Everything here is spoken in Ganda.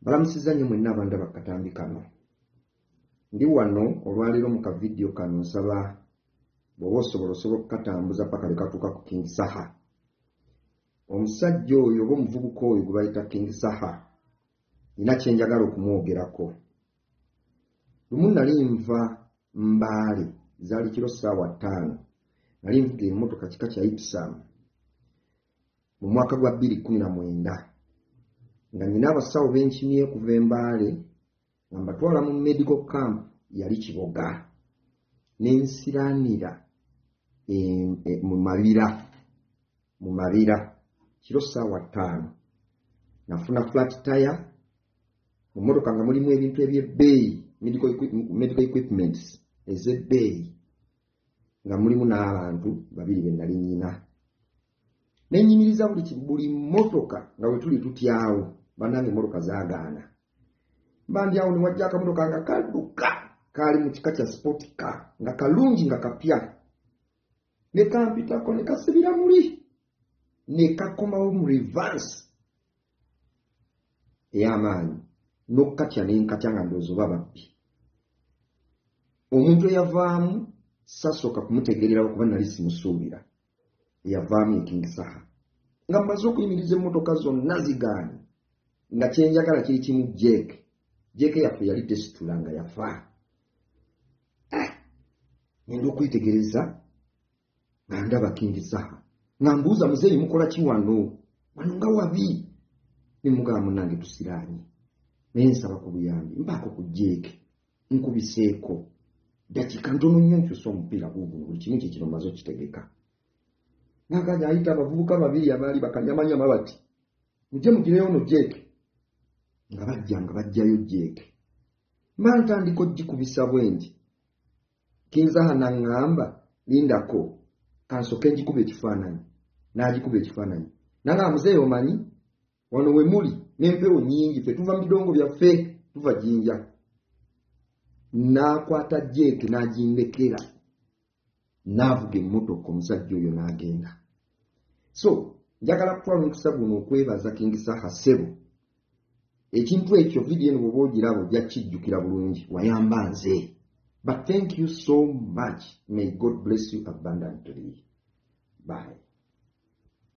Mbalamusizza nnyo mwenna abandaba ku katambi kano. Ndi wano olwaleero mu ka vidiyo kano, nsaba bw'oba osobola, osobola okukatambuza paka lwe katuuka ku King Saha. Omusajja oyo oba omuvubuka oyo gwe bayita King Saha, nina kye njagala okumwogerako. Lumu nali nva Mbaale, zaali kiro ssaawa 5, nali nvuga emmotoka kika kya Ipsum mu mwaka gwa 2019, nga nina abasawo benkimye okuva Embaale nga mbatwala mu medical camp yali Kiboga, nensiranira mu mabira kiro ssaawa 5. Nafuna flat tire mu mmotoka nga mulimu ebintu ebyebbeeyi, medical equipments ez'ebbeeyi, nga mulimu n'abantu babiri be nali nnyina. Nenyimiriza buli mmotoka nga bwe tuli tutyawo. Bannange, emmotoka zaagaana. Mba ndi awo ne wajja akamotoka nga kadduka, kaali mu kika kya sport car, nga kalungi, nga kapya, ne kampitako ne kasibira muli ne kakomawo mu reverse ey'amaanyi n'okkatya nenkatya nga ndowooza oba babbi. Omuntu eyavaamu sasooka kumutegeererawo kuba nali simusuubira. Eyavaamu ye King Saha. Nga mmaze okuyimiriza emmotoka zonna zigaanye, nga kyenjagala kiri kimu, jack. Jack yaffe yali tesitula, nga yafa. Ah! Ngenda okwetegereza nga ndaba King Saha, nga mbuuza, "Muzeeyi, mukola ki wano? Wano nga wabi." Nemugamba, "Munange, tusiraanye, naye nsaba ku buyambi, mpaako ku jack nkubiseeko dakiika ntono nnyo nkyusa omupiira guguno, buli kimu kyekino maze okitegeka." Naganya ayita abavubuka babiri abaali bakanyamanyama bati, "Mujje mugireyo no jack." Nga bajja, nga bajjayo jack. Mba ntandika ogikubisa bwe nti, King Saha naŋŋamba, "Lindako kansoke njikuba ekifaananyi." N'agikuba ekifaananyi, nangamba, "Muzeeyi, omanyi wano we muli n'empewo nnyingi, ffe tuva mu bidongo byaffe, tuva Jinja." N'akwata jack n'agindekera, n'avuga emmotoka omusajja oyo n'agenda. So njagala kutwala omukisa guno okwebaza King Saha. Ssebo, ekintu ekyo, vidiyo eno bw'oba ogiraba ojja kijjukira bulungi, wayamba nze. But thank you so much. May God bless you abundantly. Bye.